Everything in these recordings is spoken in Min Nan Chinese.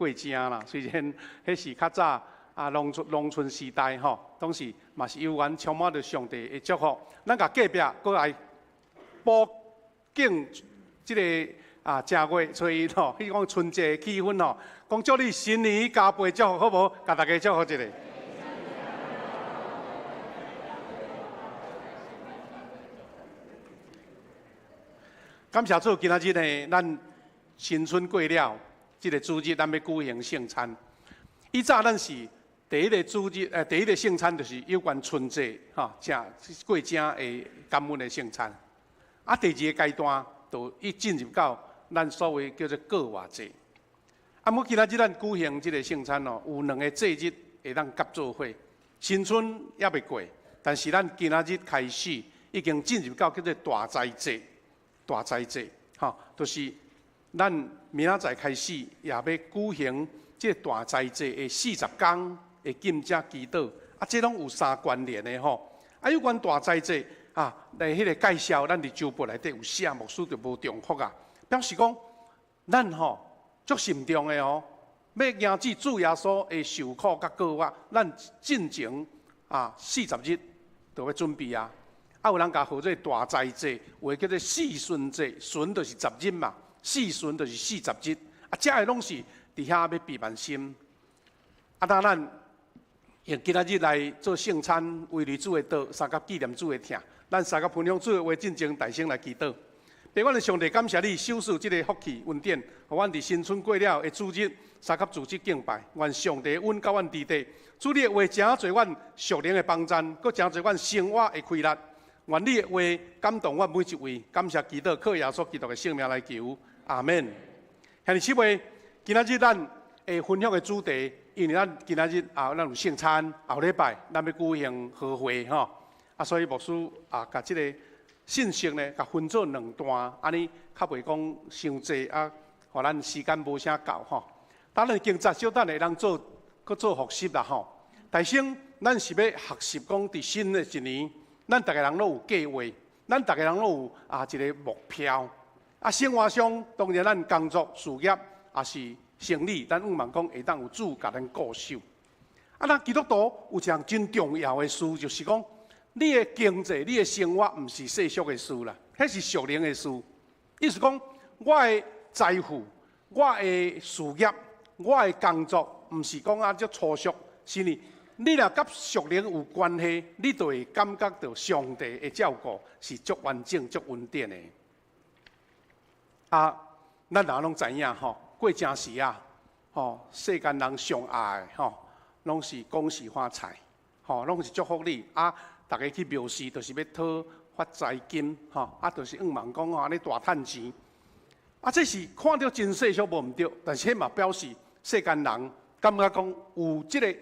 過正啦。雖然彼是較早啊，農村時代吼，當時嘛是有緣充滿著上帝的祝福。咱共隔壁閣來補敬這个啊正月初一吼，彼講春節氣氛吼，講祝你新年加倍祝福，好無？共大家祝福一下。感謝主，今仔日呢，咱新春過了，這個主日咱欲舉行聖餐。以早咱是第一个主日，第一个聖餐就是有關春節，吼，正過正的感恩的聖餐。啊，第二个階段就已進入到咱所謂叫做過活節。啊，毋過今仔日咱舉行這个聖餐哦，有兩個節日會當合做伙。新春猶未過，但是咱今仔日開始已經進入到叫做大齋節。大齋節，吼，就是咱明仔載開始也欲舉行這個大齋節的40工的禁食祈禱，啊，這攏有相關連的吼。啊，有關大齋節啊，來彼个介紹，咱佇周報內底有寫，牧師就無重複啊。表示講，咱吼足慎重的哦，欲迎接主耶穌的受苦佮過活，咱進前啊40日就欲準備啊。啊，有人共號做大齋節，有的叫做四旬節，旬就是10日嘛，四旬就是40日。啊，這个攏是佇遐欲備萬心。啊，當咱用今仔日來做聖餐，為了主的道，相佮紀念主的疼，咱相佮分享主的話，進前大聲來祈禱。父阮的上帝，感謝你賞賜這个福氣恩典，予阮佇新春過了的主日，相佮組織敬拜。願上帝恩膏阮佇地，主你的話誠濟阮屬靈的幫贊，閣誠濟阮生活的開力。願你的話感動阮每一位，感謝祈禱，靠耶穌基督的聖名來求，阿們。兄弟姊妹，今仔日咱會分享的主題，因為咱今仔日啊，咱有聖餐，後禮拜咱欲舉行和會吼，啊，所以牧師啊，共這个信息呢，共分做兩段，按呢較袂講傷濟啊，予咱時間無啥夠吼。等咱經節小等會當做，閣做複習啦吼。大先，咱是欲學習講佇新的一年。咱逐个人攏有計劃，咱逐个人攏有啊一个目標。啊，生活上當然咱工作、事業，抑是生理，咱向望講會當有主共咱顧守。啊，咱基督徒有一項真重要的事，就是講你的經濟、你的生活，毋是世俗的事啦，彼是屬靈的事。意思講，我的財富、我的事業、我的工作，毋是講啊足粗俗，是呢。你若佮屬靈有關係，你就會感覺著上帝的照顧是足完整、足穩定的。啊，咱人攏知影吼，過正時啊，吼，世間人上愛的吼，攏是恭喜發財，吼，攏是祝福你。啊，逐家去廟寺，就是欲討發財金，吼，啊，就是向望講吼，按呢大趁錢。啊，這是看著真世俗無毋對，但是彼嘛表示世間人感覺講有這个。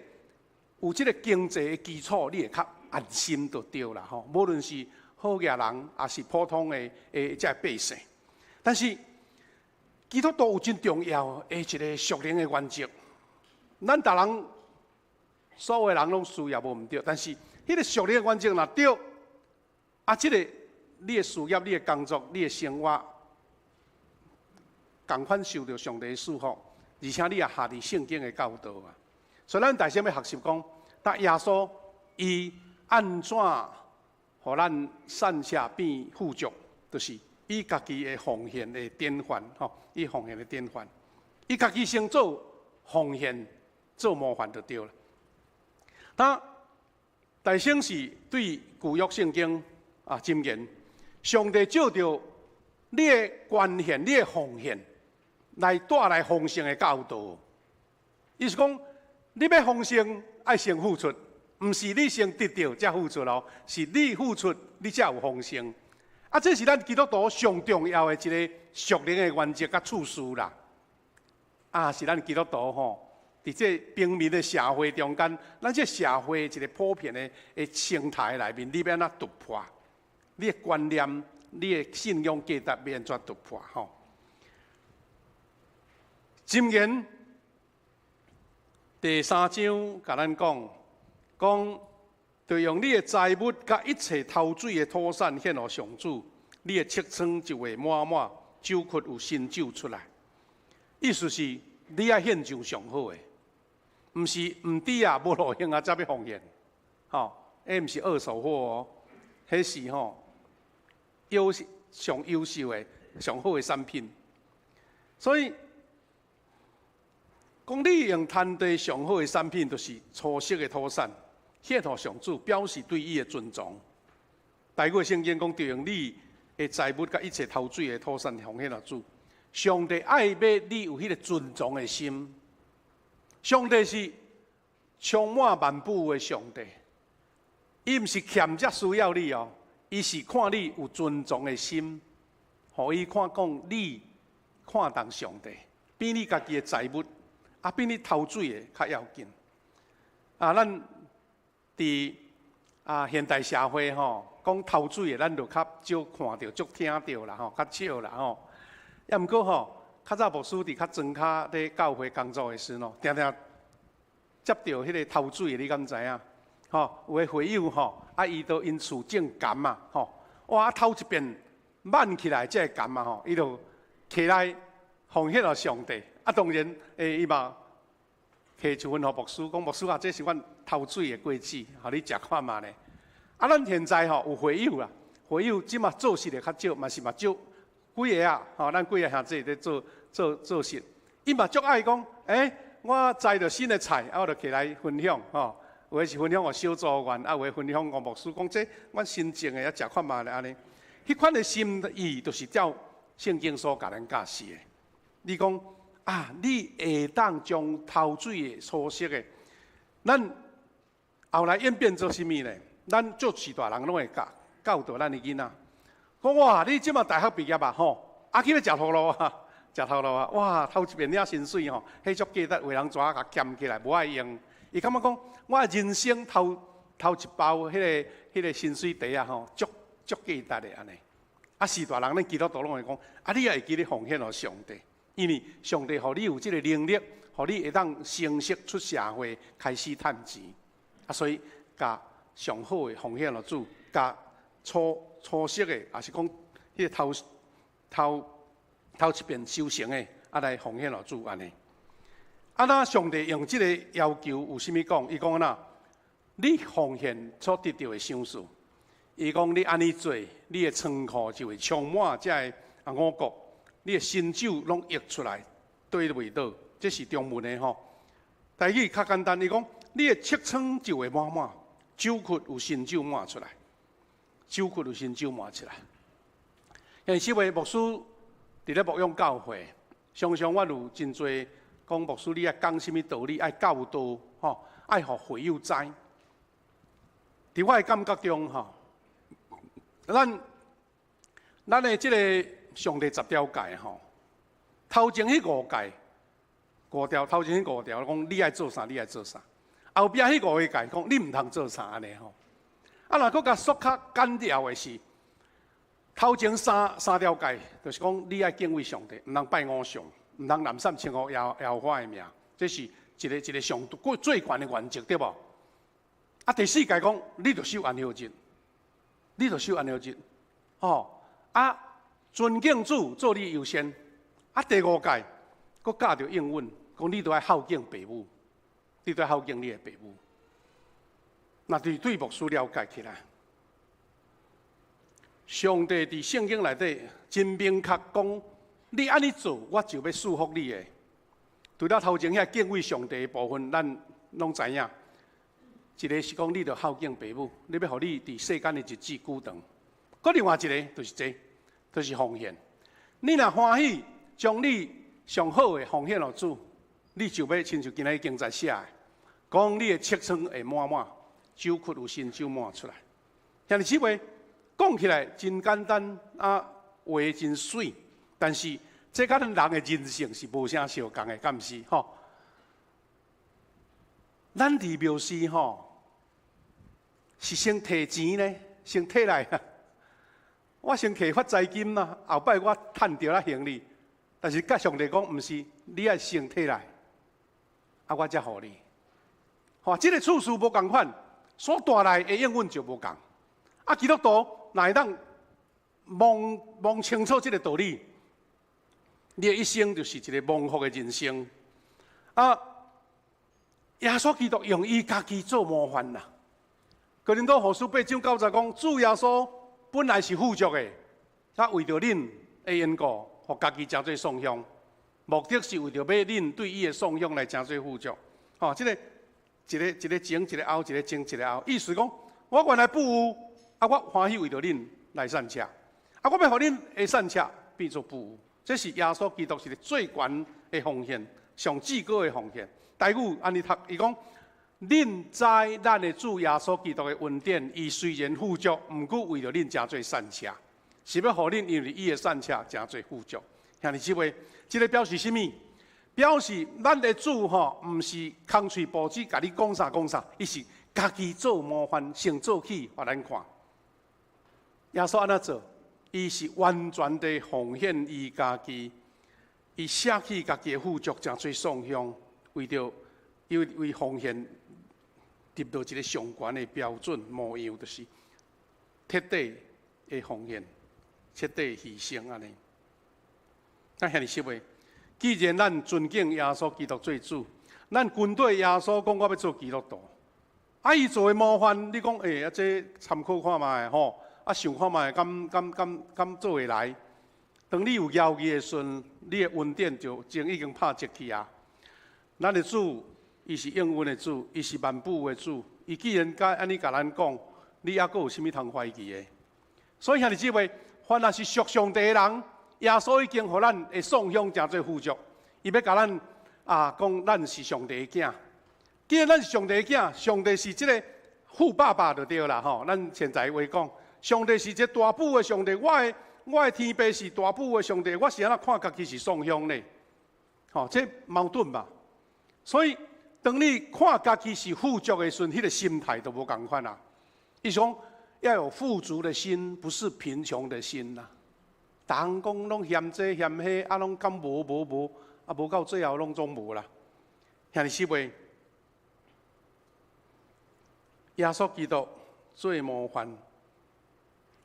有這个經濟的基礎，你會較安心就對啦吼。無論是好額人，抑是普通的的這个百姓，但是基督徒有真重要的一个屬靈的原則。咱逐人所有人攏事業無毋對，但是彼个屬靈的原則若對，啊，這个你的事業、你的工作、你的生活，仝款受著上帝的祝福，而且你也合佇聖經的教導啊。所以咱大先欲學習講，當耶穌伊按怎予咱散下變富足，就是伊家己的奉獻的典範吼，伊奉獻的典範，伊家己先做奉獻，做模範就對了。當大先是對舊約聖經啊箴言，上帝借著你的捐獻、你的奉獻，來帶來豐盛的教導。伊是講，你欲豐盛，愛先付出，毋是你先得著才付出哦，是你付出，你才有豐盛。啊，這是咱基督徒上重要的一个屬靈的原則佮處事啦。啊，是咱基督徒吼，佇這平民的社會中間，咱這社會一个普遍的的生態內面，你欲按怎突破？你的觀念、你的信仰價值欲按怎突破？吼，箴言第三章共咱講，講就用你的財物佮一切頭水的土產獻予上主，你的尺倉就會滿滿，酒窟有新酒出來。意思是，你愛獻上上好的，毋是毋知啊，無路用啊，才欲奉獻，吼，彼毋是二手貨哦，彼是吼優上優秀的、上好的產品。所以講你用田地上好的產品，就是初熟的土產，獻予上主，表示對伊的尊重。台語聖經講，就用你的財物佮一切頭水的土產奉獻予主。上帝愛欲你有彼個尊重的心。上帝是充滿萬有的上帝，伊毋是欠才需要你哦，伊是看你有尊重的心，予伊看講你看重上帝，比你家己的財物，啊，比你頭水的較要緊。啊，咱佇啊現代社會吼，講頭水的，咱就較少看著、少聽著啦吼，較少啦吼。抑毋過吼，較早牧師佇較莊跤咧教會工作的時陣，定定接著彼個頭水的，你敢知影？吼，有的會友吼，啊，伊都𪜶厝種柑啊，吼，哇，頭一遍挽起來這個柑啊，吼，伊就提來奉獻予上帝。啊，當然，伊嘛提一份予牧師，講牧師啊，這是阮頭水的果子，予你食看覓咧。啊，咱現在吼有會友啦，會友這馬做穡的較少，嘛是嘛少幾个啊，吼，咱幾个兄弟咧做做做穡，伊嘛足愛講，我摘著新的菜，啊，我就提來分享，吼。有的是分享予小組員，啊，有的分享予牧師，講這阮新種的，啊，食看覓咧按呢。彼款的心意，就是照聖經所共咱教示的。你講啊，你會當將頭水的初熟的，咱後來演變做啥物呢？咱做序大人攏會教教導咱的囡仔，講哇，你這馬大學畢業啊，吼，啊去欲食頭路啊，食頭路啊，哇，頭一遍領薪水吼，彼足價值，有人紙共儉起來，無愛用。伊感覺講，我人生頭頭一包彼個薪水袋仔吼，足足價值的按呢。啊，序大人，咱基督徒攏會講，啊，你也會記得奉獻予上帝，因為上帝予你有這個能力，予你會當成熟出社會，開始趁錢。啊，所以共上好的奉獻予主，共初初熟的，也是講彼個頭頭頭一遍收成的，啊來奉獻予主按呢。啊，那上帝用這个要求有啥物講？伊講按怎？你奉獻所得著的賞賜，伊講你按呢做，你的倉庫就會充滿這个啊五穀，你的新酒攏溢出來，堆袂倒。這是中文的吼。台語較簡單，伊講你的尺倉就會滿滿，酒窟有新酒滿出來，酒窟有新酒滿出來。現時話牧師佇咧牧養教會，常常我有真濟講牧師，你愛講啥物道理，愛教導吼，愛予會友知。佇我的感覺中吼，咱的這个上帝十條誡吼，頭前彼五誡，五條頭前彼五條講你愛做啥，你愛做啥。後壁彼五个誡講你毋通做啥按呢吼。啊，若閣共縮較簡要的是，頭前三條誡，就是講你愛敬畏上帝，毋通拜偶像，毋通濫訕稱呼耶和華的名，這是一个一个上最懸的原則，對無？啊，第四誡講，你著守安息日，你著守安息日，吼啊，尊敬主做你優先。啊，第五誡，閣加著應允，講你著愛孝敬爸母，你著愛孝敬你的爸母。那對牧師了解起來，上帝佇聖經內底真明確講，你按呢做，我就欲賜福你的。除了頭前遐敬畏上帝的部分，咱攏知影。一个是講你著孝敬爸母，你欲予你佇世間的日子久長。閣另外一个就是這，就是奉獻。你若歡喜將你上好的奉獻予主，你就欲親像今仔日經節寫的，講你的尺倉會滿滿，酒窟有新酒滿出來。兄弟姊妹，講起來真簡單，啊，話真媠，但是這佮咱人的人性是無啥相仝的，敢毋是？吼，咱佇廟寺吼，是先提錢呢，先提來啊！我先提發財金啊，後擺我趁著來還你。但是佮上帝講，毋是，你愛先提來，啊，我才予你。吼，這个次序無仝款，所帶來的應允就無仝。啊，基督徒若會當摸摸清楚這个道理，你的一生就是一个蒙福的人生。啊，耶穌基督用伊家己做模範啦。哥林多後書八章九節講，主耶穌本來是富足的，啊，為著恁的緣故，予家己成做喪享，目的是為著欲恁對伊的喪享來成做富足。吼，這個一个一个前，一个後，一个前，一个後，意思講，我原來富有，啊，我歡喜為著恁來散赤，啊，我欲予恁的散赤變做富有，這是耶穌基督是個最懸的奉獻，上至高的奉獻。台語按呢讀，伊講：恁知咱的主耶穌基督的恩典，伊雖然富足，毋過為著恁成做散赤，是欲予恁因為伊的散赤成做富足。兄弟姊妹，這個表示啥物？表示咱的主吼，毋是空喙報紙共你講啥講啥，伊是家己做模範，先做起，予咱看。耶穌按怎做？伊是完全的奉獻伊家己，伊捨棄家己的富足，成做喪享，為著伊為奉獻達到一个上懸的標準模樣，就是徹底的奉獻，徹底犧牲按呢。咱兄弟姊妹，既然咱尊敬耶穌基督做主，咱跟綴耶穌講我欲做基督徒，啊，伊做的模範，你講欸，啊，這參考看覓吼，啊，想看覓，敢敢敢敢做會來？當你有猶豫的時陣，你的恩典就已經拍折去啊！咱的主，伊是應允的主，伊是萬富的主，伊既然敢按呢共咱講，你猶閣有啥物通懷疑的？所以兄弟姊妹，凡若是屬上帝的人，耶穌已經予咱的喪享成做富足，伊欲共咱啊講，咱是上帝的囝。既然咱是上帝的囝，上帝是這个富爸爸就對啦吼。咱現在話講，上帝是這個大富的上帝，我的天父是大富的上帝，我是按怎看家己是喪享呢？吼，這矛盾吧？所以，當你看家己是富足的時陣，彼個心態就無仝款啦。伊講要有富足的心，不是貧窮的心啦。逐項講攏嫌這嫌彼，啊，攏敢無無無，啊，無到最後攏總無啦。兄弟姊妹，耶穌基督做模範，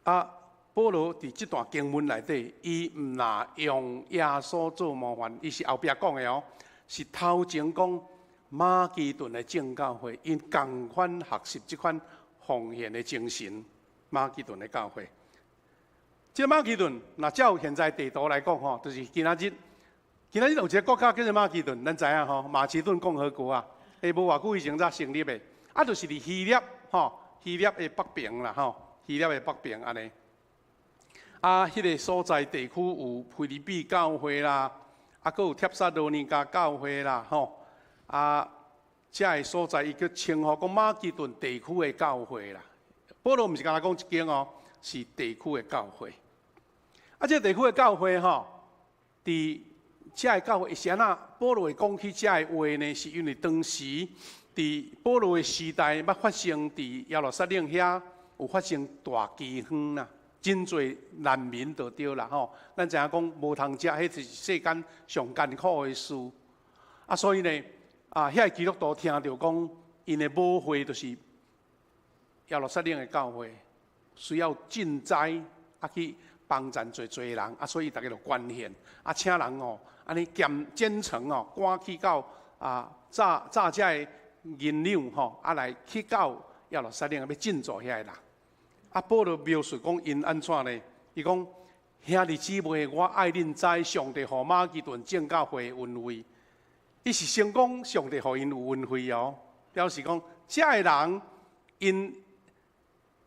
啊，保羅佇這段經文內底，伊毋若用耶穌做模範，伊是後壁講的哦，是頭前講馬其頓的眾教會，𪜶仝款學習這款奉獻的精神。馬其頓的教會。這個馬其頓，若照現在地圖來講吼，就是今仔日，今仔日有一個國家叫做馬其頓，咱知影吼，馬其頓共和國啊，欸，無偌久以前才成立的，啊，就是佇希臘吼，希臘的北邊啦吼，希臘的北邊按呢。啊，彼個所在地區有腓立比教會啦，啊，閣有帖撒羅尼迦教會啦吼，啊，這个所在伊閣稱呼講馬其頓地區的教會啦。保羅毋是干焦講一間哦，是地區的教會。啊，這個地區的教會吼，佇這个教會是按怎？保羅會講起這个話呢？是因為當時佇保羅的時代，捌發生佇耶路撒冷遐有發生大饑荒啦，真濟難民就對啦吼。咱知影講無通食，彼就是世間上艱苦的事。啊，所以呢，啊，遐个基督徒聽著講，𪜶的母會就是耶路撒冷的教會，需要賑災啊去幫贊濟濟人啊，所以逐家就捐獻啊，請人哦，按呢兼虔誠哦，趕去到啊，紮紮這个銀兩吼，啊來去到耶路撒冷欲賑助遐個人。啊，保羅描述講𪜶按怎呢？伊講兄弟姊妹，我愛恁知上帝予馬其頓眾教會的恩惠。伊是先講上帝予𪜶有恩惠哦，表示講這个人𪜶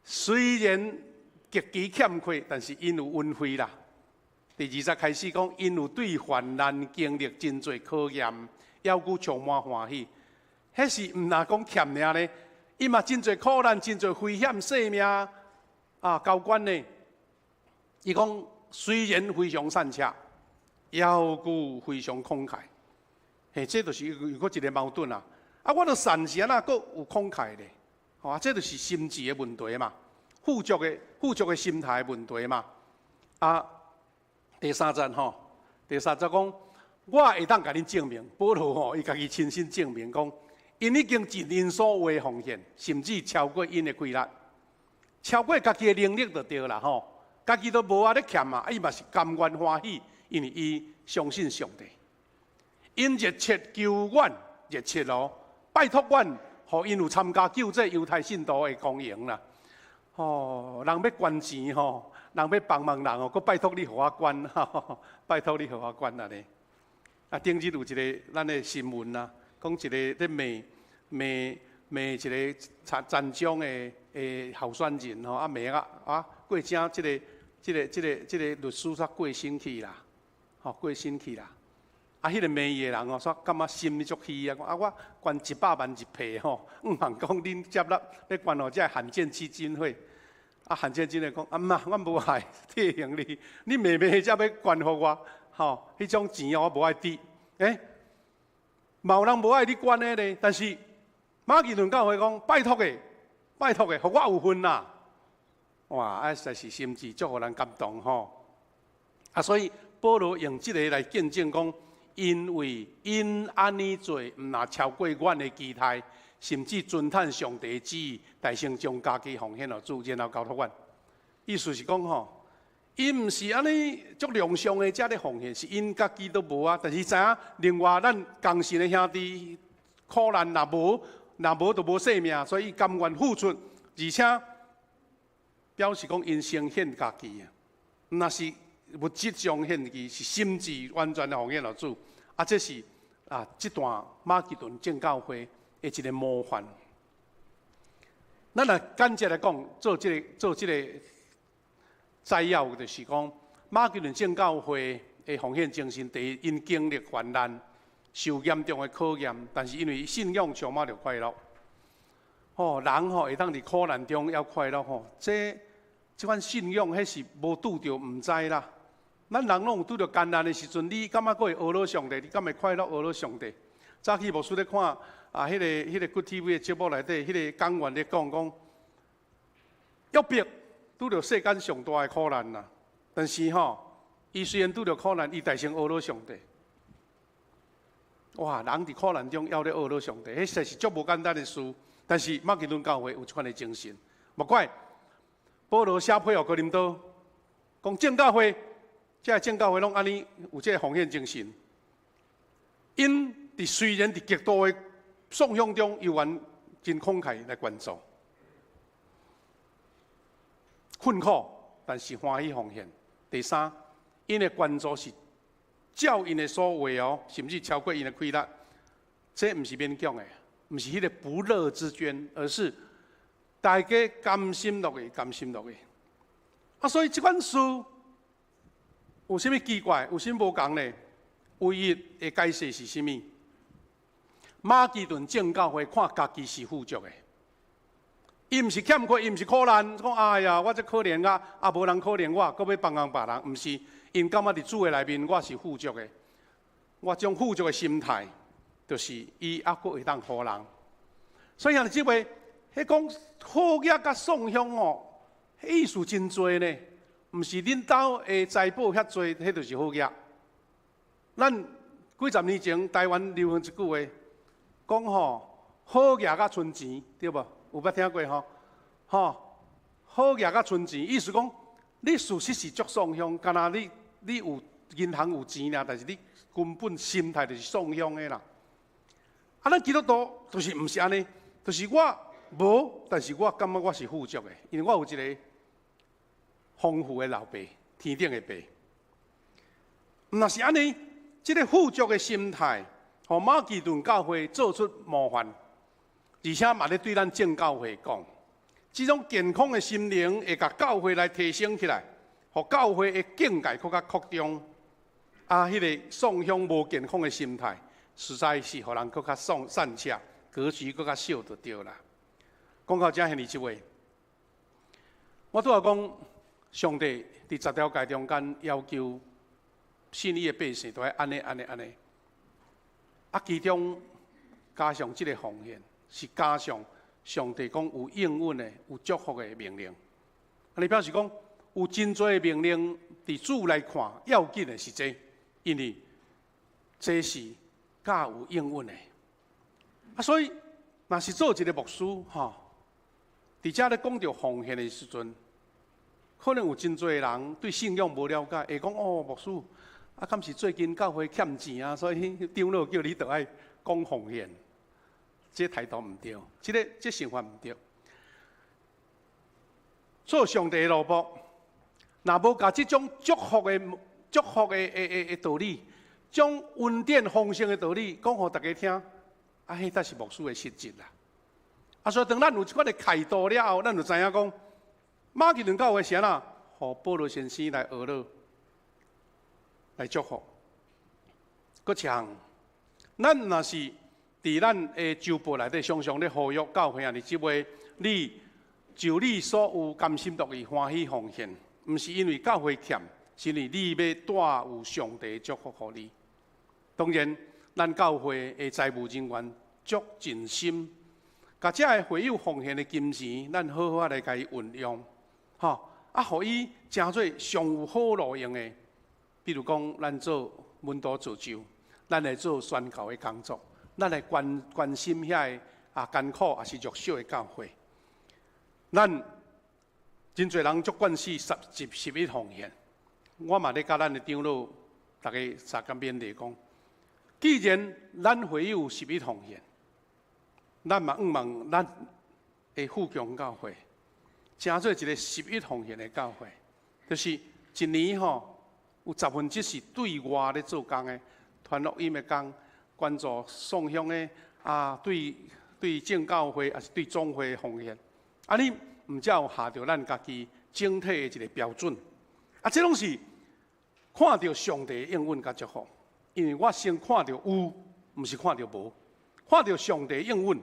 雖然極其欠缺，但是𪜶有恩惠啦。第二節開始講，𪜶有對患難經歷真濟考驗，猶閣充滿歡喜。彼是毋若講欠爾呢？伊嘛真濟苦難，真濟危險，性命啊交關呢。伊講雖然非常散赤，猶閣非常慷慨。嘿，這就是又閣一个矛盾啊！啊，我都散是按怎閣有慷慨咧？吼，啊，這就是心智的問題嘛，富足的心態的問題嘛。啊，第三節吼，第三節講，我會當共恁證明，保羅吼，伊家己親身證明講，𪜶已經盡𪜶所有的奉獻，甚至超過𪜶的氣力，超過家己的能力就對啦吼，家己都無啊咧欠啊，啊伊嘛是甘願歡喜，因為伊相信上帝。𪜶熱切求阮，熱切哦，拜託阮，予𪜶有參加救濟猶太信徒的光榮啦。吼，人欲捐錢吼，人欲幫忙人哦，閣拜託你予我捐，拜託你予我捐按呢。啊，頂日有一个咱的新聞啊，講一个咧罵罵罵一个殘殘障的候選人吼，啊罵啊啊過正這个這个這個這個律師煞過身去啦，吼過身去啦。啊，彼个罵伊的人哦，煞感覺心足虛啊，講啊我捐100萬入票吼，毋通講恁接納欲捐予這個罕見基金會。啊，罕見基金會講啊，毋啊，阮無愛提醒你，你罵罵才欲捐予我，吼，彼種錢我無愛滴。欸，嘛有人無愛你捐的咧，但是馬其頓教會講拜託的，拜託的，予我有份啦。哇，啊，實在是心志足予人感動吼。啊，所以保羅用這个來見證講，因為𪜶按呢做，毋若超過阮的期待，甚至尊嘆上帝旨意，大聲將家己奉獻予主，然後交託阮。意思是講吼，𪜶毋是按呢足量上的才咧奉獻，是𪜶家己都無啊。但是知影另外咱同信的兄弟苦難若無，若無就無性命，所以甘願付出，而且表示講𪜶先獻家己啊，毋若是物質上獻己，是心志完全的奉獻予主。啊，這是啊，這段馬其頓正教會的一个模範。咱來簡潔來講，做這個摘要，就是講馬其頓正教會的奉獻精神，第一，𪜶經歷患難，受嚴重的考驗，但是因為信仰充滿著快樂。吼，人吼會當佇苦難中猶快樂吼，這款信仰，彼是無拄著毋知啦。咱人攏有拄著艱難的時陣，你感覺閣會呵咾上帝？你敢會快樂呵咾上帝？早起牧師咧看啊，彼个 Good TV 的節目內底，彼个講員咧講講，約伯拄著世間上大的苦難啦，但是吼，伊雖然拄著苦難，伊大聲呵咾上帝。哇！人佇苦難中猶咧呵咾上帝，彼實在是足無簡單的事。但是馬其頓教會有這款的精神，莫怪保羅寫批予哥林多，講正教會，這个正教會攏按呢有這个奉獻精神。𪜶佇雖然佇極度的喪胸中，猶原真慷慨來捐助，困苦，但是歡喜奉獻。第三，𪜶的捐助是照𪜶的所為哦，甚至超過𪜶的氣力，這毋是勉強的。毋是彼个不樂之捐，而是大家甘心樂意，甘心樂意。啊，所以這款事有啥物奇怪，有啥物無仝呢？唯一的解釋是啥物？馬其頓正教會看家己是富足的，伊毋是欠缺，伊毋是苦難，講哎呀，我這可憐啊，啊無人可憐我，閣欲幫忙別人，毋是，𪜶感覺佇主的內面，我是富足的，我將富足的心態，就是伊猶閣會當予人，所以兄弟姊妹，彼講好額佮喪胸哦，彼意思真濟呢，毋是恁兜的財寶遐濟，彼就是好額。咱幾十年前台灣流行一句話，講吼好額佮賰錢，對無？有捌聽過吼？吼，好額佮賰錢，意思講你事實是足喪胸，敢若你有銀行有錢爾，但是你根本心態就是喪胸的啦。啊，咱基督徒就是毋是按呢，就是我無，但是我感覺我是富足的，因為我有一个豐富的老爸，天頂的爸。毋若是按呢，這个富足的心態，予馬其頓教會做出模範，而且嘛咧對咱正教會講，這種健康的心靈會共教會來提升起來，予教會的境界閣較擴張。啊，彼个喪胸無健康的心態，實在是予人閣較喪散赤，格局閣較小就對啦。講到遮兄弟姊妹，我拄仔講，上帝佇十條誡中間要求信伊的百姓都愛按呢按呢按呢。啊，其中加上這个奉獻，是加上上帝講有應允的、有祝福的命令。按呢表示講，有真濟的命令，佇主來看要緊的是這個，因為這是較有應允的。啊，所以若是做一个牧師吼，佇遮咧講著奉獻的時陣，可能有真濟人對信仰無了解，會講哦，牧師，啊，敢是最近教會欠錢啊，所以長老叫你著愛講奉獻，這態度毋對，這个這想法毋對。做上帝的奴僕，若無共這種祝福的道理，將恩典豐盛的道理講予大家聽，啊，彼才是牧師的失職啦。啊，所以當咱有這款的態度了後，咱就知影講，馬其頓教會是按怎，予保羅先生來呵咾，來祝福。閣一項，咱若是佇咱的週報內底常常咧呼籲教會兄弟姊妹，你就你所有甘心樂意歡喜奉獻，毋是因為教會欠，是因為你欲帶有上帝祝福予你。當然，咱教會的財務人員足盡心，共這个會友奉獻的金錢，咱好好仔來共伊運用，吼，啊，予伊成做上有好路用的。比如講，咱做門徒造就，咱來做宣教的工作，咱來關心遐个啊艱苦抑是弱小的教會。咱真濟人足慣勢十一奉獻，我嘛咧佮咱的長老，逐家相共勉勵講，既然咱會友十一奉獻，咱嘛向望咱的富強教會，成做一個十一奉獻的教會，就是一年吼有1/10是對外咧做工的，傳福音的工，關注送香的啊，對正教會抑是對總會的奉獻。啊，你毋才有合著咱家己整體的一個標準。啊，這攏是看著上帝應允佮祝福，因為我先看著有，毋是看著無，看著上帝應允。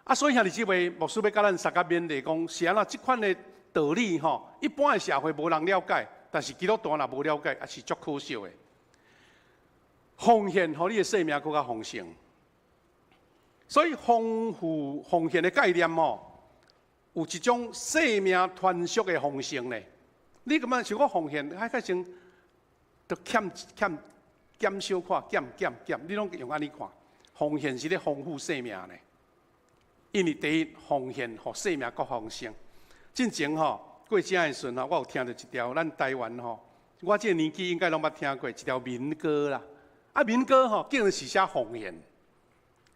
啊，所以兄弟姊妹，牧師欲佮咱相共勉勵講，是按怎這款的道理吼，一般的社會無人了解，但是基督徒若無了解，也是足可惜的。奉獻，予你的生命閣較豐盛。所以豐富奉獻的概念吼，有一種生命傳續的豐盛呢。你感覺像我奉獻，還較先都欠欠減少看，減減減，你攏用按呢看。奉獻是咧豐富生命呢。因為第一，奉獻予生命閣豐盛。進前吼過這的時陣吼，我有聽著一條咱台灣吼，我這个年紀應該攏捌聽過一條民歌啦。啊，民歌吼，竟然是寫奉獻。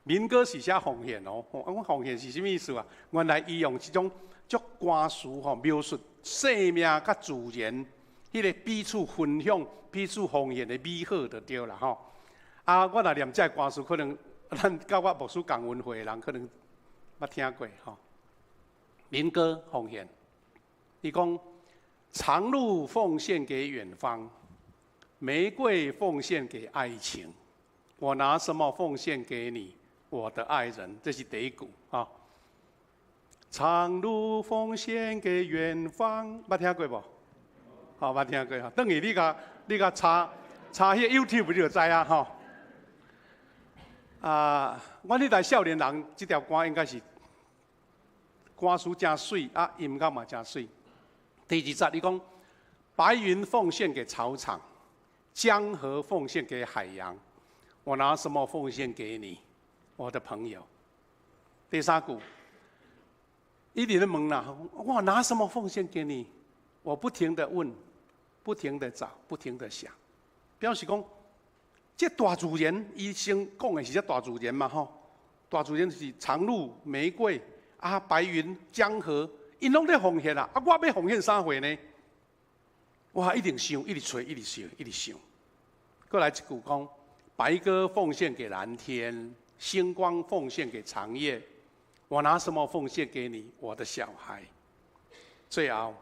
民歌是寫奉獻哦，啊，講奉獻是啥物意思啊？原來伊用這種足歌詞吼描述生命佮自然，彼个彼此分享、彼此奉獻的美好就對啦吼。啊，我若念這个歌詞，可能咱佮我牧師仝文歲的人可能捌聽過吼。民歌奉獻，伊講長路奉獻給遠方，玫瑰奉獻給愛情，我拿什麼奉獻給你，我的愛人？這是第一句啊。長路奉獻給遠方，捌聽過無？好，捌聽過哈。等於你共查查彼個 YouTube 你就知影吼。啊，阮彼代少年人，這條歌應該是歌詞誠媠啊，音樂嘛誠媠。第二節伊講，白雲奉獻給草場，江河奉獻給海洋，我拿什麼奉獻給你，我的朋友？第三句，伊佇咧問啦，我拿什麼奉獻給你？我不停的問，不停的找，不停的想，表示講，這大自然，伊先講的是這大自然嘛吼，大自然是長露、玫瑰啊、白雲、江河，𪜶攏咧奉獻啦。啊，我欲奉獻啥貨呢？我一直想，一直揣，一直想，一直想。閣來一句講：白鴿奉獻給藍天，星光奉獻給長夜。我拿什麼奉獻給你，我的小孩？最後，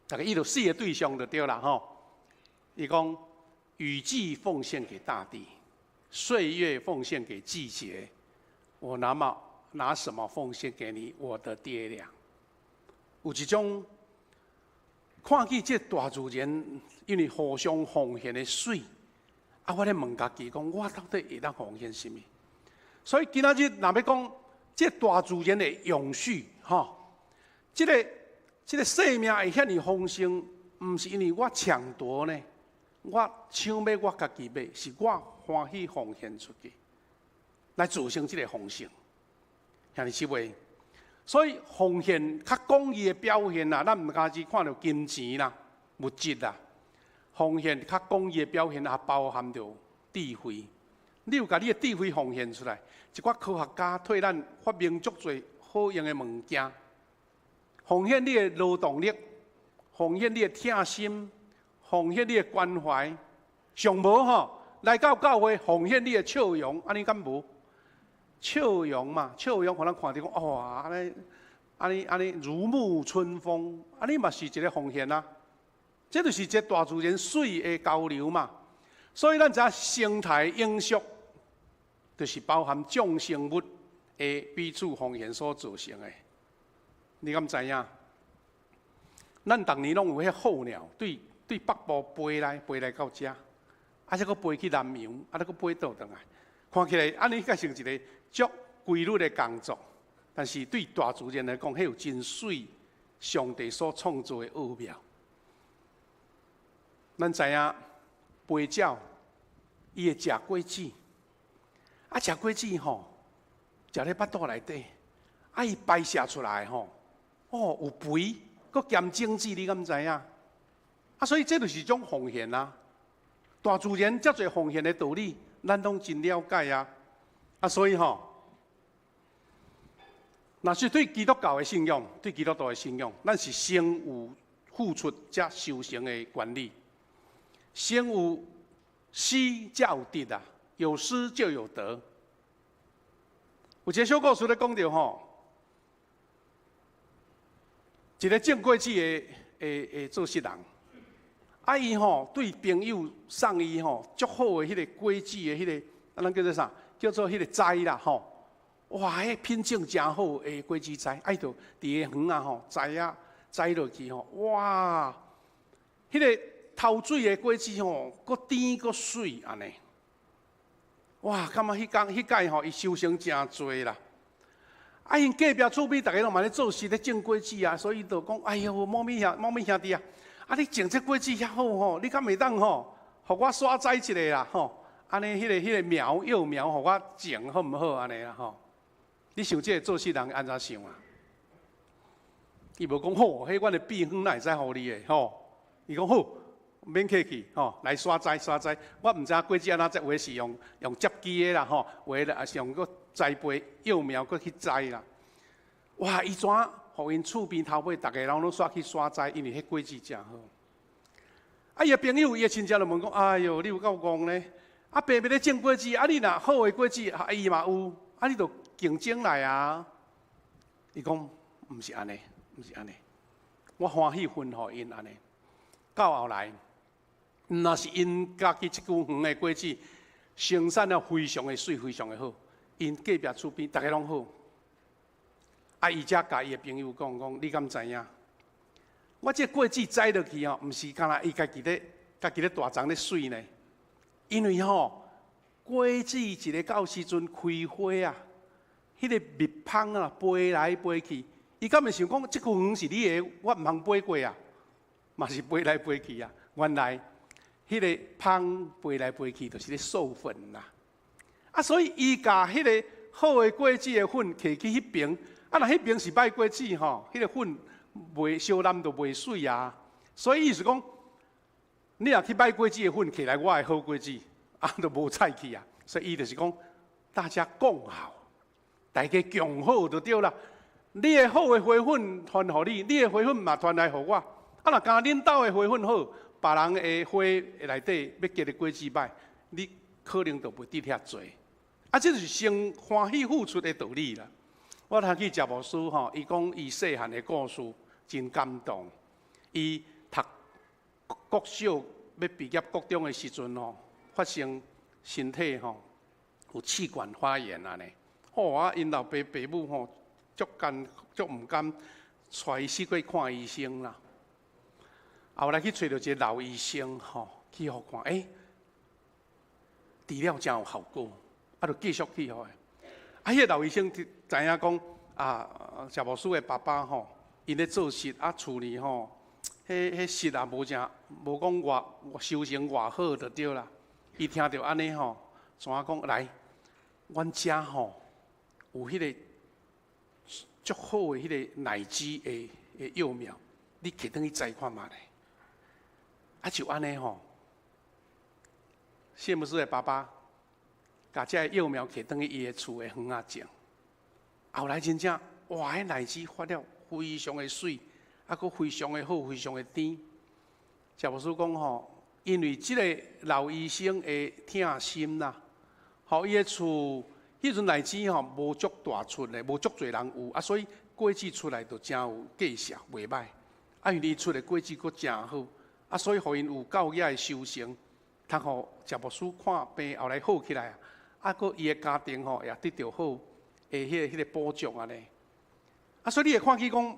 大概伊就四個對象就對啦吼。伊講：雨季奉獻給大地，歲月奉獻給季節。我拿什麼奉獻給你，我的爹娘？有一種看見這大自然，因為互相奉獻的媠，啊，我咧問家己講，我到底會當奉獻啥物？所以今仔日若欲講這大自然的永續，吼，這個生命會遐爾豐盛，毋是因為我搶奪呢，我搶欲我家己欲，是我歡喜奉獻出去，來造成這個豐盛。兄弟姊妹，所以奉獻較廣義的表現啦，咱毋單止看著金錢啦、物質啦，奉獻較廣義的表現，也包含著智慧。你有共你的智慧奉獻出來，一寡科學家替咱發明足濟好用的物件，奉獻你的勞動力，奉獻你的疼心，奉獻你的關懷。上無吼，來到教會奉獻你的笑容，按呢敢無？笑容嘛，笑容予人看著講，哇，按呢，按呢，按呢，如沐春風，按呢嘛是一個奉獻啊。這就是一個大自然媠的交流嘛。所以咱知影生態永續，就是包含眾生物的彼此奉獻所造成的。你敢知影？咱逐年攏有彼候鳥對對北部飛來飛來到遮，啊，才閣飛去南洋，啊，閣飛倒轉來。看起來按呢，閣像一個足規律的工作，但是對大自然來講，彼有真媠上帝所創造的奧妙。咱知影飛鳥，伊會食果子，啊，食果子吼，食咧腹肚內底，啊，伊排泄出來吼，哦，有肥，閣兼種子，你敢知影？啊，所以這就是一種奉獻啊！大自然遮濟奉獻的道理，咱攏真了解啊！啊，所以吼，若是對基督教的信仰，對基督徒的信仰，咱是先有付出才收成的原理。先有失才有得啊，有失就有得。有一個小故事咧講著吼，一個種果子的的的做穡人，啊伊吼對朋友送伊吼足好的彼個果子的彼個，啊咱叫做啥？叫做彼個栽啦吼。哇，彼品種誠好的果子栽，啊伊就佇個園仔吼栽啊栽落去吼，哇，彼個頭水的果子吼，閣甜閣媠按呢。哇，感覺彼工彼擺吼，伊收成誠濟啦。啊，𪜶隔壁厝邊逐家攏嘛咧做穡咧種果子啊，所以就講：哎喲，某咪兄，某咪兄弟啊，啊你種這果子遐好吼，你敢會當吼，予我徙栽一下啦吼？按呢彼個彼個苗幼苗，予我種好毋好按呢啦吼？你想這個做穡人按怎想啊？伊無講好，彼阮的秘方哪會使予你的吼？伊講好。免客氣，吼，來徙栽徙栽。我毋知影果子按怎摘，有的是用用接機的啦，吼，有的也是用閣栽培幼苗閣去栽啦。哇！伊怎予𪜶厝邊頭尾逐家人攏煞去徙栽，因為彼果子誠好。啊，伊的朋友、伊的親戚就問講：哎喲，你有夠戇呢？啊，白白咧種果子，啊，你若好的果子，啊，伊嘛有，啊，你就競爭來啊。伊講毋是按呢，毋是按呢，我歡喜分予𪜶按呢。到後來，毋若是𪜶家己這間園的果子生產了非常的媠，非常的好，𪜶隔壁厝邊逐家攏好。啊，伊才共伊的朋友講講，你敢知影？我這果子栽落去吼，毋是干焦伊家己咧，家己咧大叢咧媠呢。因為吼，果子一个到時陣開花啊，彼個蜜蜂啊飛來飛去，伊敢會想講這間園是你的，我毋通飛過啊？嘛是飛來飛去啊！原來彼個蜂飛來飛去，就是咧授粉啦。啊，所以伊共彼個好的果子的粉提去彼爿，啊，若彼爿是歹果子吼，彼個粉袂相湳就袂媠啊。所以意思講，你若去歹果子的粉提來我的好果子，啊，就無彩去啊。所以伊就是講，大家共好，大家共好就對啦。你的好的花粉傳予你，你的花粉嘛傳來予我。啊，若敢恁兜的花粉好，別人的花內底欲結的果子歹，你可能就袂得遐濟。啊，這就是先歡喜付出的道理啦。我聽去謝牧師吼，伊講伊細漢的故事，真感動。伊讀國小欲畢業國中的時陣吼，發生身體吼有氣管發炎按呢。吼啊，𪜶老爸爸母吼足艱足毋甘，帶伊四處看醫生啦。後來去揣著一個老醫生吼，去予看，欸，治療誠有效果，啊，就繼續去予。啊，彼個老醫生知影講啊，謝牧師的爸爸吼，𪜶咧做穡啊，厝裡吼，彼彼穡也無誠，無講偌收成偌好就對啦。伊聽著按呢吼，怎講來？阮遮吼有彼個足好的彼個奶雞的的幼苗，你提轉去栽看覓咧。啊，就按呢吼，謝牧師的爸爸，共這个幼苗提轉去伊的厝的園仔種。後來真正，哇！彼荔枝發了非常的媠，啊，閣非常的好，非常的甜。謝牧師講吼，因為這个老醫生的疼心啦，予伊的厝彼陣荔枝吼無足大出的，無足濟人有，啊，所以果子出來就誠有價數，袂䆀。啊，因為伊出的果子閣誠好，啊，所以予𪜶有夠額的收成，通予謝牧師看病後來好起來啊，閣伊的家庭吼也得著好的彼個保障按呢。啊，所以你會看見講，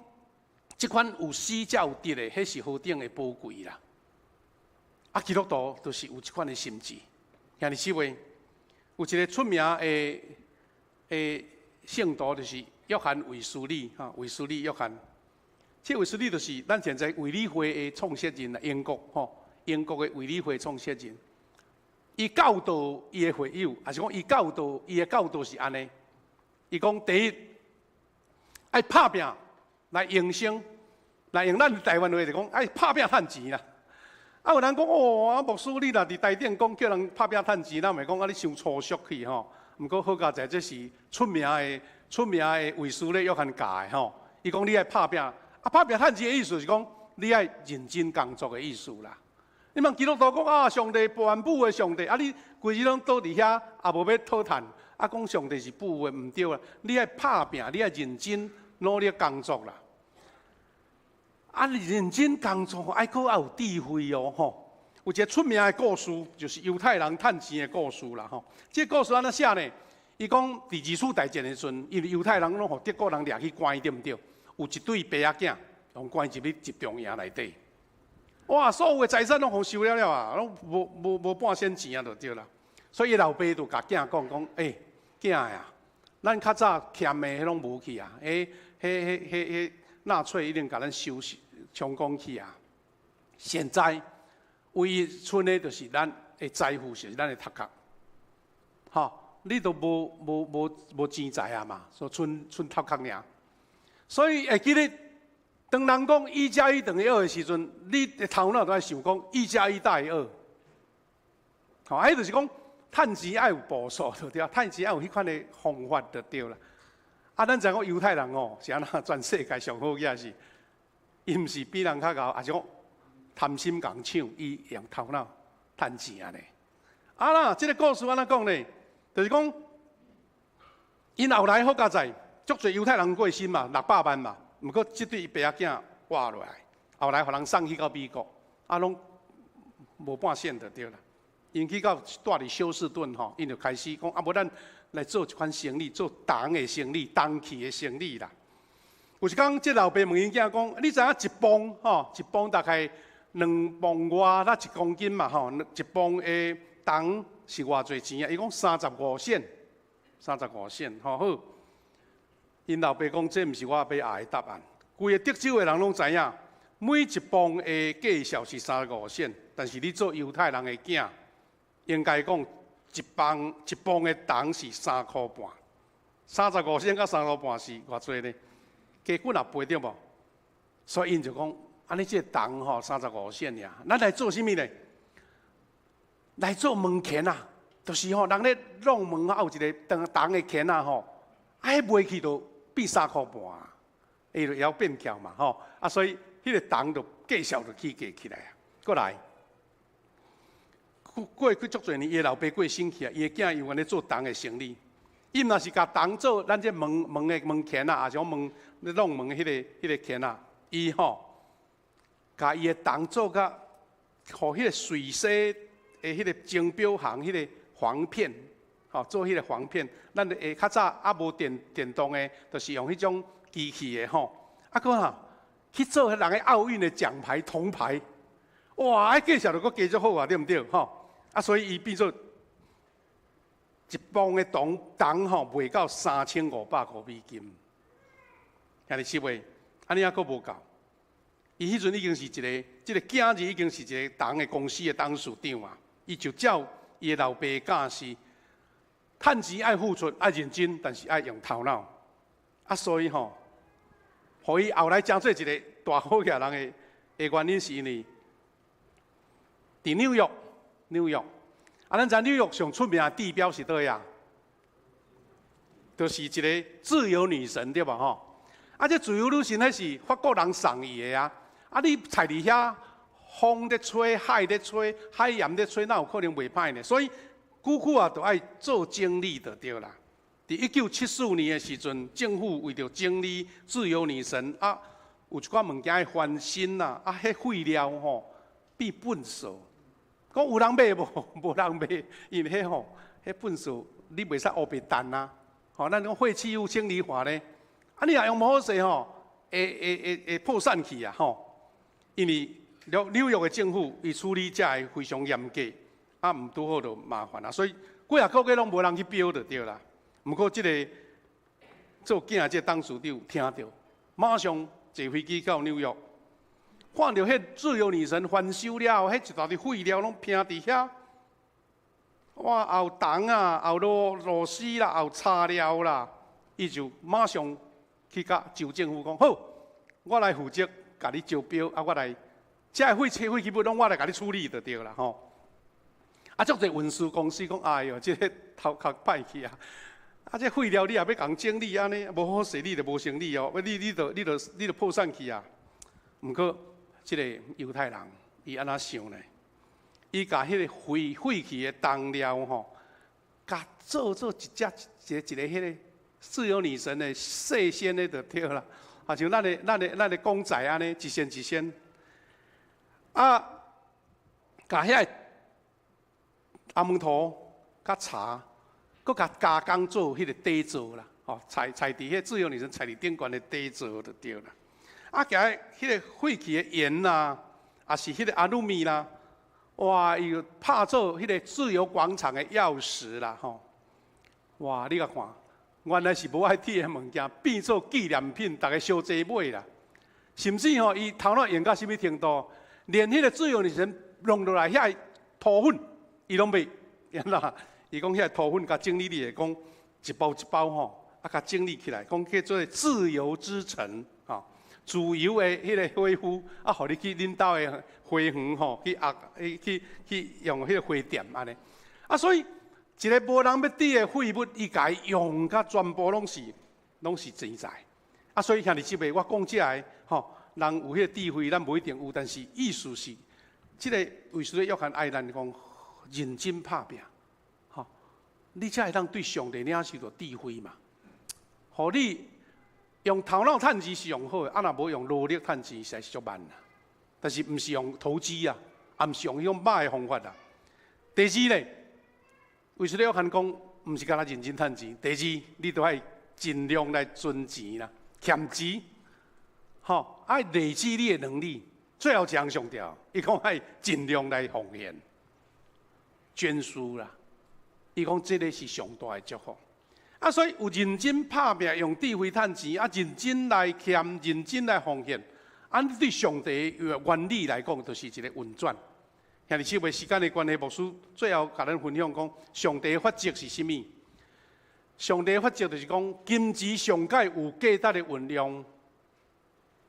這款有失才有得的，彼是何等的寶貴啦！啊，基督徒就是有這款的心志。兄弟姊妹，有一个出名的聖徒，就是約翰衛斯理，哈，衛斯理約翰。這衛斯理就是咱現在衛理會的創設人啦，英國吼，英國的衛理會創設人。伊教導伊的會友，抑是講伊教導伊的教導是按呢？伊講第一，愛拍拚來營生，來用咱台灣話就講愛拍拚趁錢啦。啊，有人講哦，啊牧師你若佇台頂講叫人拍拚趁錢，咱會講啊你傷粗俗去吼。毋過好佳哉，這是出名的衛斯理約翰教的吼。伊講你愛拍拚，啊拍拚趁錢的意思是講你愛認真工作的意思啦。你問基督徒講啊，上帝萬富的上帝，啊你規日攏倒佇遐，也無欲討趁，啊講上帝是富的，毋對啦。你愛拍拚，你愛認真努力工作啦。啊，你認真工作，愛閣愛有智慧哦，吼。有一个出名的故事，就是猶太人趁錢的故事啦，吼。這个故事按怎寫呢？伊講佇二次大戰的時陣，因為猶太人攏予德國人掠去關，對毋對？有一對爸仔囝，予關入去集中營內底。哇！所有的財產攏予收了了啊，攏無半仙錢啊，就對啦。所以伊老爸就共囝講講，欸，囝啊，咱較早欠的彼攏無去啊，彼、彼、彼、彼、彼納粹一定共咱收拾充公去啊。現在唯一賰的就是咱的財富，是咱的頭殼。吼，你都無錢財啊嘛，所以賰賰頭殼爾。所以會記得，當人講一加一等於二的時陣，你的頭腦都愛想講一加一大於二。吼，啊，彼就是講趁錢愛有步數，對啊，趁錢愛有彼款的方法就對啦。啊，咱知影講猶太人哦，是按怎全世界上好額是，伊毋是比人較𠢕，抑是講貪心共搶，伊用頭腦趁錢按呢。啊啦，這个故事按怎講呢？就是講，𪜶後來好佳哉，足濟猶太人過身嘛，600萬嘛。毋過這對爸仔囝活落來，後來予人送去到美國，啊，攏無半仙就對啦。𪜶去到蹛佇休斯頓吼，𪜶就開始講啊，無咱來做一款生意，做銅的生意、銅器的生意啦。有一工，這老爸問𪜶囝講：你知影一磅吼，一磅大概2磅外，才1公斤嘛吼，一磅的銅是偌濟錢啊？伊講35仙，35仙，吼好。𪜶老爸講，這毋是我欲愛的答案。規个德州的人攏知影，每一磅的價數是三十五仙，但是你做猶太人的囝，應該講一磅一磅的銅是3箍半，35仙佮3箍半是偌濟呢？加幾若倍對無？所以𪜶就講，按呢這个銅吼三十五仙爾，咱來做啥物呢？來做門鉗啊，就是吼人咧弄門啊，有一个長銅的鉗仔吼，啊，彼賣去就變3箍半，伊就會曉變巧嘛吼，啊，所以彼个銅就價數就起價起來啊。過來，過去足濟年，伊的老爸過身去啊，伊的囝猶原咧做銅的生意。伊毋若是共銅做咱這門門的門鉗啊，抑是講門咧弄門的彼个鉗仔，伊吼，共伊的銅做甲，予彼个瑞士的彼个鐘錶行彼个簧片，吼，做彼个簧片。咱會較早猶無電動的，就是用彼種機器的吼。啊，閣哈去做彼人的奧運的獎牌銅牌，哇！彼價數就閣加足好啊，對毋對？吼啊，所以伊變做一磅的銅銅吼賣到3500塊美金。兄弟姊妹，按呢猶閣無夠。伊彼陣已經是一个，這个囝兒已經是一个銅的公司的董事長啊。伊就照伊的老爸教示，趁錢愛付出，愛認真，但是愛用頭腦。啊，所以吼，予伊後來成做一个大好額人的原因，是因為佇紐約，紐約，啊，咱知紐約上出名的地標是佗啊？就是一个自由女神，對無吼？啊，這自由女神彼是法國人送伊的啊！啊，你踩佇遐，風咧吹，海咧吹，海鹽咧吹，哪有可能袂歹呢？所以久久啊，就愛做整理就對啦。佇1974年的時陣，政府為著整理自由女神啊，有一寡物件愛翻新啦，啊，彼廢料吼變糞掃，講有人買無？無人買，因為彼吼，彼糞掃你袂使烏白擲啊！吼，咱講廢棄物清理法咧，啊，你若用無好勢吼，會破產去啊！吼，因為紐約的政府伊處理這个非常嚴格，啊，毋拄好就麻煩啊，所以幾若個月攏無人去標就對啦。毋過這个做囝這个董事長聽著，馬上坐飛機到紐約，看著彼自由女神翻修了後，彼一大堆廢料攏拚佇遐，哇，有銅啊，有螺絲啦，有柴料啦，伊就馬上去佮州政府講：好，我來負責共你招標，啊，我來，這个廢棄物攏我來共你處理就對啦，吼。啊，足濟運輸公司講：哎喲，這个頭殼歹去啊！啊，這廢料你也欲共整理按呢，無好勢你就無生理哦，你就破產去啊！毋過，這个猶太人伊按怎想呢？伊共彼个廢棄的銅料吼，共做做一隻一個一個彼个自由女神的細身的就對啦，啊，像咱的公仔按呢，一仙一仙，啊，共遐个紅毛土佮柴，閣共加工做彼个底座啦，吼，踩佇彼自由女神踩佇頂懸的底座就對啦。啊，共彼个廢棄的鹽啦，抑是彼个阿魯米啦，哇，伊就拍做彼个自由廣場的鑰匙啦，吼！哇，你共看，原來是無愛鐵的物件，變做紀念品，逐家相爭買啦。甚至吼，伊頭腦用到啥物程度？連彼個自由女神弄落來遐土粉，伊攏賣，按怎？伊講遐土粉共整理咧，講一包一包吼，啊，共整理起來，講叫做自由之城，吼，自由的彼个花園，啊，予你去恁兜的花園吼，去壓，去用彼个花店按呢。啊，所以一个無人欲佇的廢物，伊共伊用甲全部攏是錢財。啊，所以兄弟姊妹，我講這个吼，人有彼个智慧，咱無一定有，但是意思是，這个衛斯理約翰愛咱講認真拍拚。你才會當對上帝領受著智慧嘛？予你用頭腦趁錢是上好的，啊，若無用勞力趁錢，實在是足慢啦。但是毋是用投資啊，也毋是用彼種歹的方法啦。第二咧，衛斯理約翰講，毋是干焦認真趁錢。第二，你都愛盡量來存錢啦，儉錢，吼，愛累積你的能力。最後一項上重要，伊講愛盡量來奉獻、捐輸啦。伊講這個是上大的祝福，啊，所以有認真拍拚用智慧趁錢，啊，認真來儉，認真來奉獻，按對上帝的原理來講，就是一個運轉。兄弟姊妹，時間的關係，牧師最後共咱分享講，上帝的法則是啥物？上帝的法則就是講，金錢上蓋有價值的運用，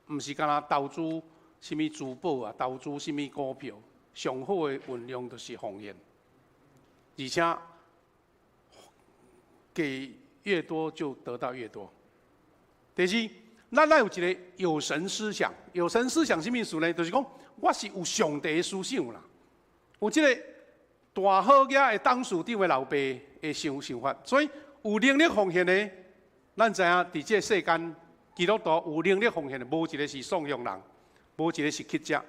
毋是干焦投資啥物珠寶啊，投資啥物股票，上好的運用就是奉獻，而且給越多就得到越多。第二，咱愛有一个有神思想。有神思想啥物意思呢？就是講，我是有上帝的思想啦，有這个大好額的董事長的老爸的想法，所以有能力奉獻的，咱知影佇這个世間，基督徒有能力奉獻的，無一个是喪享人，無一个是乞食，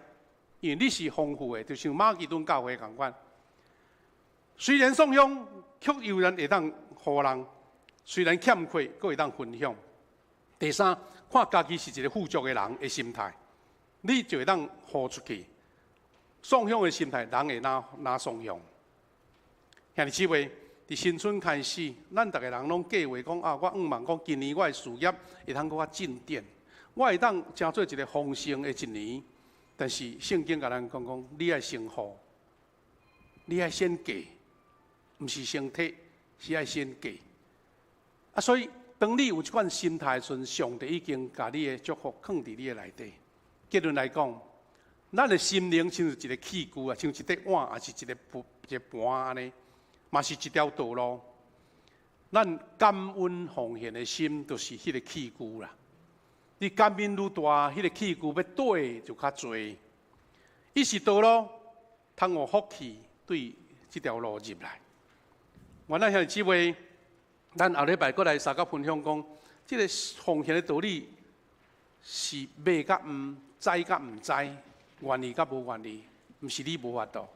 因為你是豐富的，就像馬其頓教會仝款。雖然喪享，卻有人會當予人；雖然欠缺，閣會當分享。第三，看家己是一个富足的人的心態，你就會當予出去。喪享的心態，人會哪哪喪享？兄弟姊妹，佇新春開始，咱逐个人攏計劃講啊，我向望講今年我的事業會通閣較進展，我會當成做一个豐盛的一年。但是聖經共咱講講，你愛先予，你愛先給，毋是先提，是愛先給。啊，所以當你有這款心態的時陣，上帝已經共你的祝福囥佇你的內底。結論來講，咱的心靈像一个器具啊，像一塊碗，抑是一个盤一个盤按呢。嘛是一條道路。咱感恩奉獻的心，就是彼個器具啦。你感恩愈大，彼個器具欲綴就較濟。伊是道路，通予福氣對這條路入來。原來兄弟姊妹，咱後禮拜閣來相佮分享講，這個奉獻的道理是欲佮毋知佮毋知，願意佮無願意，毋是你無法度。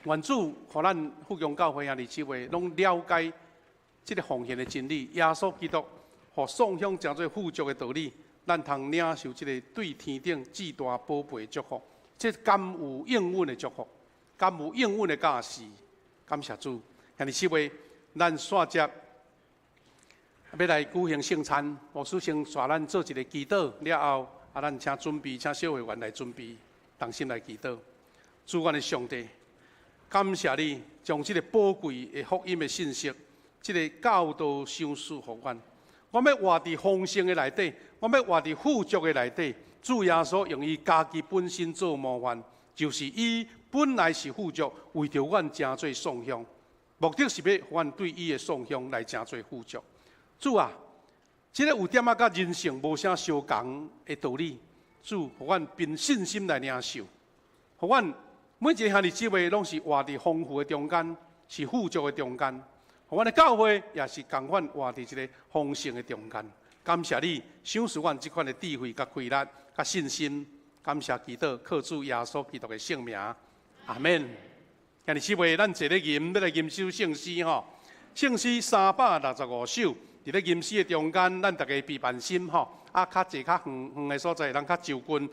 願主予咱富強教會兄弟姊妹攏了解這個奉獻的真理。耶穌基督予送享成做富足的道理，咱通領受這個對天頂至大寶貝的祝福。這敢有應允的祝福，敢有應允的教示。感謝主，兄弟姊妹，咱煞接欲來舉行聖餐，牧師先帶咱做一个祈禱，了後啊，咱請準備，請小會員來準備，同心來祈禱。主阮的上帝，感謝你將這个寶貴的福音的信息，這个教導賞賜予阮。我欲活佇豐盛的內底，我欲活佇富足的內底。主耶穌用伊家己本身做模範，就是伊本來是富足，為著阮成做送享，目的是欲予阮對伊的送享來成做富足。主啊，這个有點仔佮人性無啥相仝的道理，主，予阮憑信心來領受，予阮每一个兄弟姊妹攏是活佇豐富的中間，是富足的中間。予阮的教會也是仝款活佇一个豐盛的中間。感謝你賞賜阮這款的智慧、佮氣力、佮信心。感謝祈禱，靠主耶穌基督的聖名，阿門。兄弟姊妹，咱坐咧吟，欲來吟首聖詩吼。聖詩365首，佇咧吟詩的中間，咱逐家避慢心吼。啊，較坐較遠遠的所在，咱較就近。咱